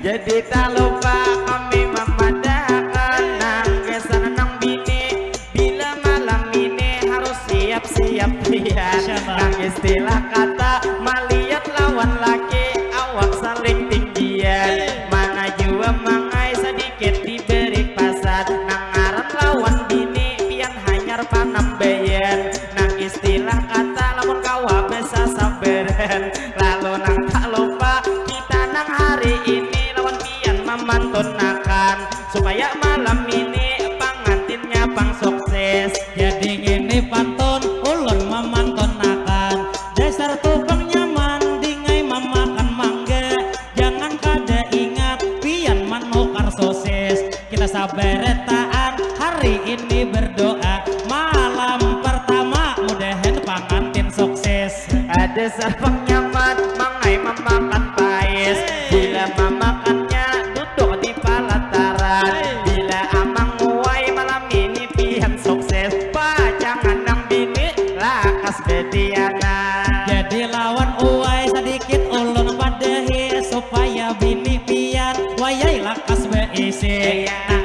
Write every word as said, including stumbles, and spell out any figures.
Jadi tak lupa kami memadahakan nang gasan nang bini, bila malam ini harus siap-siap lihat. Nang istilah kata malihat lawan laki, awak saling tinggian. Mana jua mangai sedikit diberi pasat, nang ngaran lawan bini pian hanyar panambayan. Nang istilah kata lamun kawa besasabaran. Lalu nang tak lupa kita nang hari ini lawan pian mamantunakan supaya malam ini pangantinnya pang sukses. Jadi ngini pantun ulun mamantunakan, dasar tu pang nyaman dingai mamakan mangga. Jangan kada ingat pian manukar sosis. Kita sabaretaan hari ini berdoa malam pertama mudahan pangantin sukses. Ada sarpang nyaman mangai mamakan pais. Bila mamakannya duduk di palataran. Bila amang muai malam ini pian sukses. Pacangan nang bini lakas betianan. Jadi lawan uai sedikit ulun padahi supaya bini pian wayai lakas beisi. Iya.